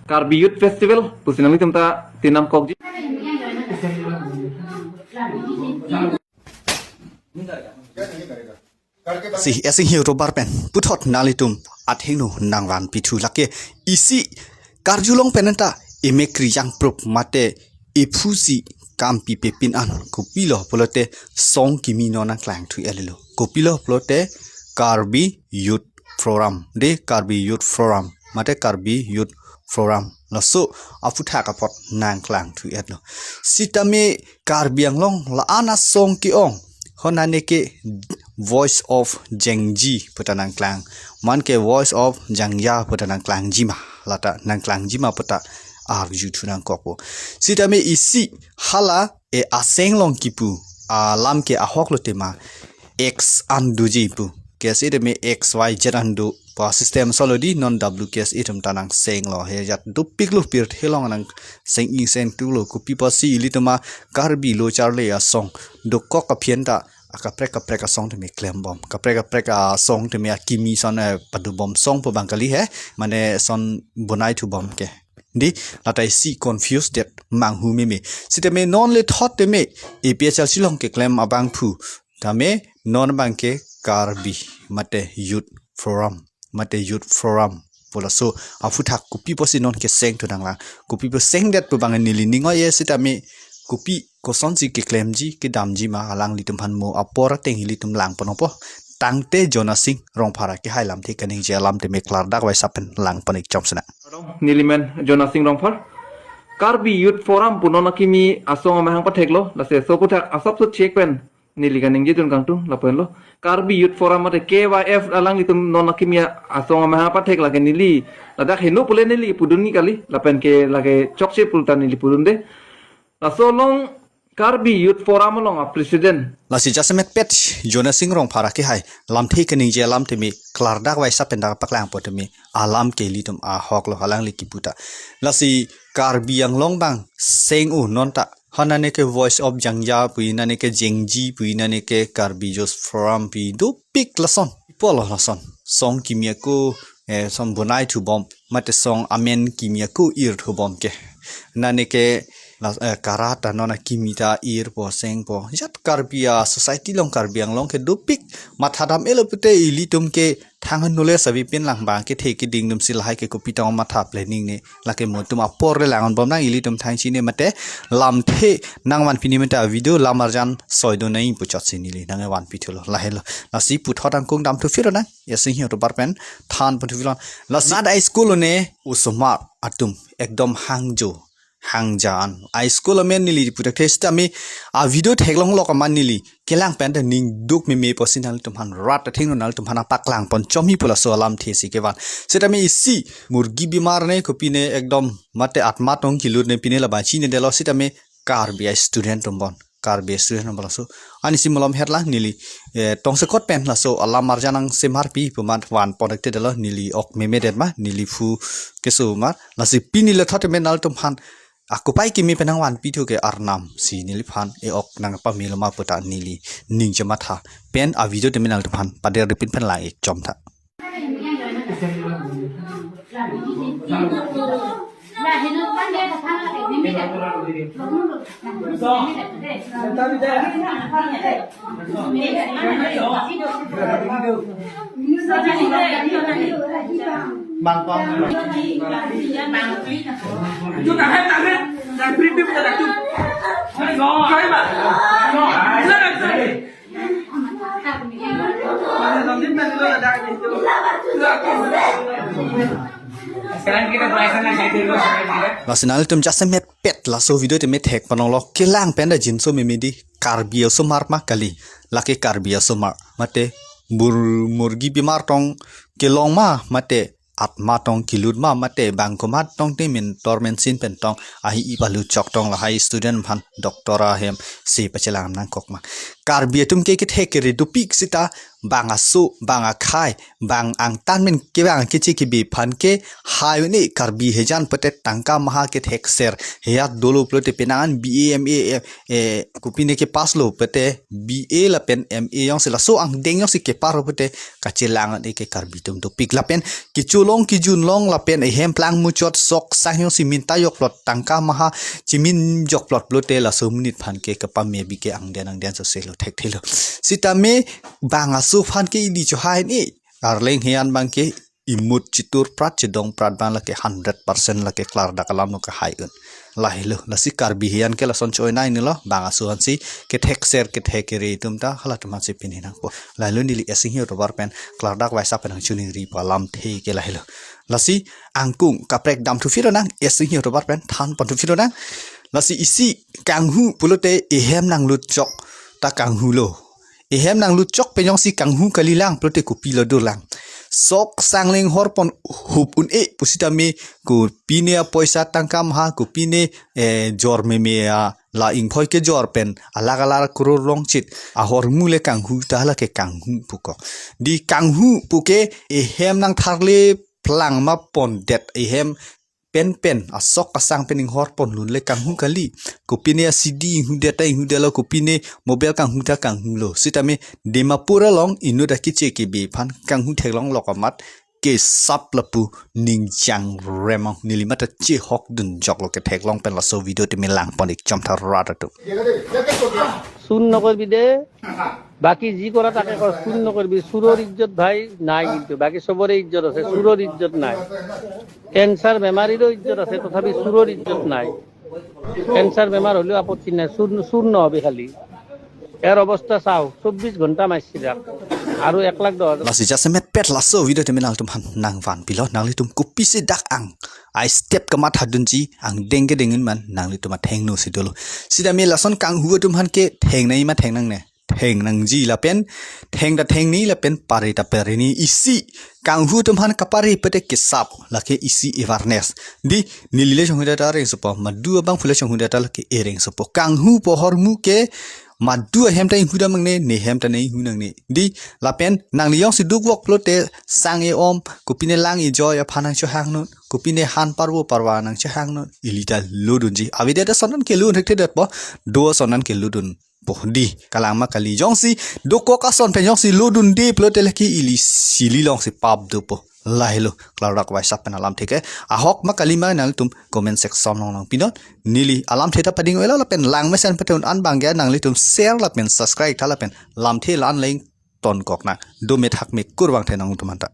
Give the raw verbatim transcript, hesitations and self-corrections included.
Karbi Youth Festival pusi nanglitum ta tinam kokji. Si esi hiu tobar pen puthot nanglitum athengno nangvanpithu lake isi karjulong pen anta emek kri jangprup mate ephusi kam pipe pin an kopilo pulote song kimi non nangklangthu-etlo. Kopilo pulote Karbi Youth Forum, de Karbi Youth Forum mate Karbi Youth Forum laso aphuthak apot nangklangthu-etlo. Sitame Karbi Anglong la-an asong ke-ong, honane ke Voice of Jengji puta nangklang, man ke Voice of Jangja puta nangklangji ma, lata nangklangji ma puta arjuthu nangkokpo. Sitame isi hala e aseng along kipu alam ke ahok lote ma X an doji pu. Ke sitame X Y Z an do pa system solo di non W K S A atum ta nangsenglo he jat dopiklo pirthe along nangseng-ingsen tulo kopi pusi ilitum a Karbi lo charli asong dokok aphi anta akaprek kaprek asong tame klembom. Kaprek kaprek asong tame akimi son, eh, padubom song pu bang kali he. Mane son bonai thubom ke. Di, lata isi confuse det manghu meme. Sitame non le thot tame A P H L C along keklem abangphu tame non abang ke Karbi mate Youth Forum, mate Youth Forum pu laso aphuthak kopi pusi non kesengthu nanglang. Kopi pu sengdet pu bang neli ning oi-e sitame kopi kosonsi keklemji kedamji ma alanglitum aphan mo apor ateng ilitum lang ponpo. Tangte Jonasing Rongphar akehai lamthe kaningje alam tame klardak vaisap pen lang pon-ik chom sina. Neli men Jonasing Rongphar. Karbi Youth Forum pu non akimi asong amahang patheklo, lasi so aphuthak asap so check pen neli kaningje dun kangtung lapen lo. Karbi Youth Forum mate K Y F alanglitum non akimi asong amahang pathek lake neli ladak heno pule neli pudun ni kali, lapen ke lake chokche pulote neli pudunde. Laso along Karbi Youth Forum along a president. Lasi jasemet pet Jonasing Rongphar akehai lamthe kaningje alam tame klardak vaisap pen dak paklang po tame alam ke ilitum ahok lo alangli kipu ta. Lasi Karbi Anglong bang seng-o non ta. Honane ke Voice of Jangja pu, nane ke Jengji pu, nane ke Karbi Youth Forum pu dopik lason. Polo lason. Song kimi ako, eh, song bonai thubom mate song amen kimi ako ir thubom ke. Nane ke la, eh, karat ta non akimi ta irpo sengpo. Jat Karbi a society along Karbi Anglong ke dopik mathadam-etlo pute ilitum ke thang knowledge avi pin lang bang kethe keding atumsi lahai ke kopi tong matha planning ne lake mo atum apor le lang-onbom nang ilitum thang chini mate lamthe nangvanpi ni mate video lam arjan soi do nai pu chotsi neli nangvanpithulo lahelo. Lasi puthot angkung damthu phiro nang. Esi hiu tobar pen than pon thuvilo. Lasi nat a school ne osomar atum ekdom hangjo hangja an. A school amen neli puthak the sitame a video theklonglok amat neli kelang pen ta ning duk meme pusi nanglitum aphan rat athengno nanglitum aphan paklang pon chomji pu laso alamthe si kevan. Sitame isi murgi bimar ne kopi ne ekdom mate atma tong kilut ne pine labang chinedetlo sitame Karbi a student atum bon. Karbi student atum laso. Ani si malom het lang neli, eh, tongsekot pen laso alam arjan nangsemarpi pu amat van pon-ik te detlo neli ok memedet ma neli phu keso ma lasi pini le thot tame nanglitum aphan akopai kimi pen nangvanpithu ke arnam si neliphan e-ok nangpamelo ma puta neli ning chematha pen a video tame nanglitum aphan pader dipin pen lang-ik chom tha. Sekarang kita bahas yang saya dulu. Lasi nanglitum jasemet pet laso video tame thek panonglo kelang pen ta jinso meme di Karbi osomar ma kali, lake Karbi osomar mate bur murgi bimar tong kelong ma mate atma tong kilut ma mate bang komat tong te mentor mensin pen tong ahi ipalu chok tong lahai student aphan doctor ahem si pachelang nangkok ma. Karbi atum ke kethe kere dopik sita bang aso, bang akhei, bang angtan men kevang keche kebe aphan ke hai un-e Karbi hejan pute tangka maha kethekser heyat dolo pulote penang an B A, M A, eh, eh, kopine kepass lo pute B A lapen M A jongsi laso angdeng jongsi kepar pute kachelang un-e ke Karbi atum dopik lapen kecholong kejunlong lapen ehem plang muchot sok sang jongsi minta jokplot tangka maha chimin jokplot pulote laso amonit aphan ke kapame bi ke angden angden soselo thekthelo. Sitame bang aso aphan ke ili chohai un-e. Arleng hejan abang ke imut chitur prat chedong prat abang lake hundred percent lake klardak alam lo kehai un. Lahelo, lasi Karbi hejan ke lason choi nai ni lo, bang aso aphansi kethekser kethekere atum ta halatum aphansi pini nangpo. Lahelo neli Esinghi Tovar pen klardak vaisa pen nangchiningri pu alamthe ke lahelo. Lasi angkung kaprek damthu phiro nang, Esinghi Tovar pen than panthu phiro nang. Lasi isi kanghu pulote ehem nanglut chok ta kanghu lo. Ehem nanglut chok pen jongsi kanghu kalilang pulote kopilo dolang. Sok sang lenghor pon hup un-e pusitame kopine apoisa tangka maha kopine, eh, jor meme a la ingphoi kejor pen alak alak kror longchit ahormu le kanghu ta lake kanghu pu kok. Di kanghu puke ehem nangtharle plang ma pondet ehem penpen asok asang pen inghor ponlun le kanghu kali. Kopine a-C D inghudet ta inghudet lo, kopine mobile kanghu ta kanghu lo. Sitame Dimapur along inut akeche kebe aphan kanghu theklong lok amat kesap lapu ningjang remang neli mata chehok dun joklo ketheklong pen laso video tumi lang pon ik chom tharat atum. চুৰ নকৰিবি দে, বাকী যি কৰা তাকে কৰ, চুৰ নকৰিবি। চুৰৰ ইজ্জত ভাই নাই, কিন্তু বাকী চবৰে ইজ্জত আছে, চুৰৰ ইজ্জত নাই। কেঞ্চাৰ বেমাৰীৰো ইজ্জত আছে, তথাপি চুৰৰ ইজ্জত নাই। কেঞ্চাৰ বেমাৰ হ'লেও আপত্তি নাই, চুৰ চুৰ নহবি খালি। ইয়াৰ অৱস্থা চাওক, চৌব্বিছ ঘণ্টা মাৰিছে তাক, আৰু এক লাখ দহ হাজাৰ। Lasi jasemet pet laso video tumi nangtum aphan nangvan pilo, nanglitum kopisi dak ang ai step kamatha dunji angdeng kedeng in man nanglitum athengno si dolo. Sitame lason kanghu atum aphan ke thengnei ma thengnangne? Thengnangji lapen theng ta thengni lapen pare ta pareni. Isi kanghu atum aphan kapare pute kesap lake isi awareness. Di neli le chonghudet ta rengsopo, madu abangphu le chonghudet ta lake erengsopo. Kanghu pu ahormu ke madu ahem ta inghu dam nangne, ne hem ta ne inghu nangne. Di lapen nangli jongsi dukvok pulote sang e-om, kopine lang ejoi aphan nangchohangnon, kopine han parvo parva nangchohangnon, ili ta lodunji. Avedet ason an ke lodun thekthedetpo, do ason an ke lodunpo. Di kalang ma kali, jongsi dokok ason pen jongsi lodunde pulote lake ili sili longsi pap dopo. Lahelo klardak vaisa pen alamthe ke ahok ma kali ma nangtum comment section along nangpinon. Neli alamthe ta pading oila lapen langmesen pute un-an abang ke nanglitum share lapen subscribe tha lapen lamthe la-an le ingtonkok nang. Dome thakme kurvangthe nangtum aphanta.